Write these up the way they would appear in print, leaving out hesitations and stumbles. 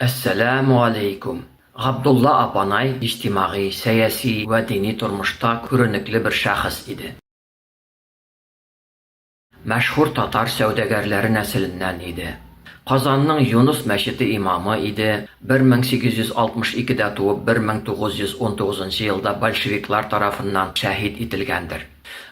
Әссәләмү аләйкүм! Габдулла Апанай иҗтимагый, сәяси вә дини тормышта күренекле бер шәхес иде. Мәшһүр татар сәүдәгәрләре нәселеннән иде. Казанның Юныс мәчете имамы иде, 1862 дә туып 1919 нчы елда большевиклар тарафыннан шәһит ителгәндер.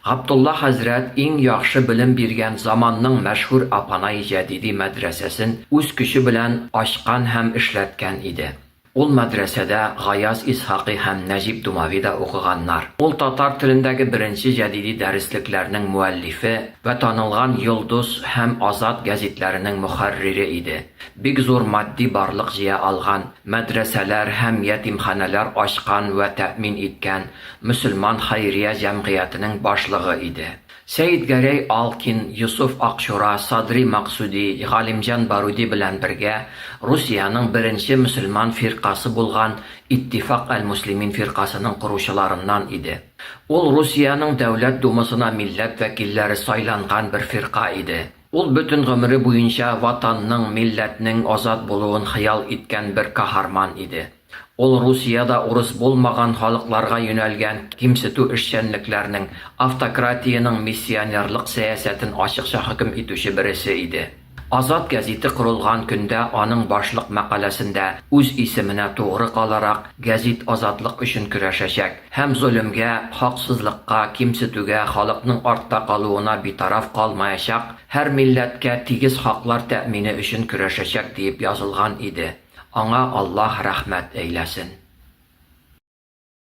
Габдулла хәзрәт иң яхшы белем биргән заманның мәшһүр Апанай җәдиди мәдрәсәсен үз көче белән ачкан һәм эшләткән иде. Ул мәдрәсәдә Гаяз Исхакый һәм Нәҗип Думави да укыганнар. Ул татар телендәге беренче җәдиди дәреслекләрнең мөәллифе вә танылган Йолдыз һәм Азат гәзитләренең мөхәррире иде. Бик зур матди барлык җыя алган, мәдрәсәләр һәм ятимханәләр ачкан вә тәэмин иткән мөселман хәйрия җәмгыятенең башлыгы иде. Сәетгәрәй Алкин, Йосыф Акчура, Садри Максуди, Галимҗан Баруди белән бергә Русиянең беренче мөселман фиркасы булган Иттифак әл-мөслимин фиркасының коручыларыннан иде. Ул Русиянең Дәүләт Думасына милләт вәкилләре сайланган бер фирка иде. Ул бөтен гомере буенча Ватанның, милләтнең азат булуын хыял иткән бер каһарман иде. Ул Русиядә урыс булмаган халыкларга юнәлгән кимсетү эшчәнлекләрнең, автократиянең миссионерлык сәясәтен ачыкча хөкем итүче бересе иде. Азат гәзите корылган көндә аның башлык мәкаләсендә үз исеменә тугры каларак, гәзит азатлык өчен көрәшәчәк һәм золемгә, хаксызлыкка, кимсетүгә, халыкның артта калуына битараф калмаячак, һәр милләткә тигез хаклар тәэмине өчен көрәшәчәк диеп язылган иде. Аңа Аллаһ рәхмәт әйләсен.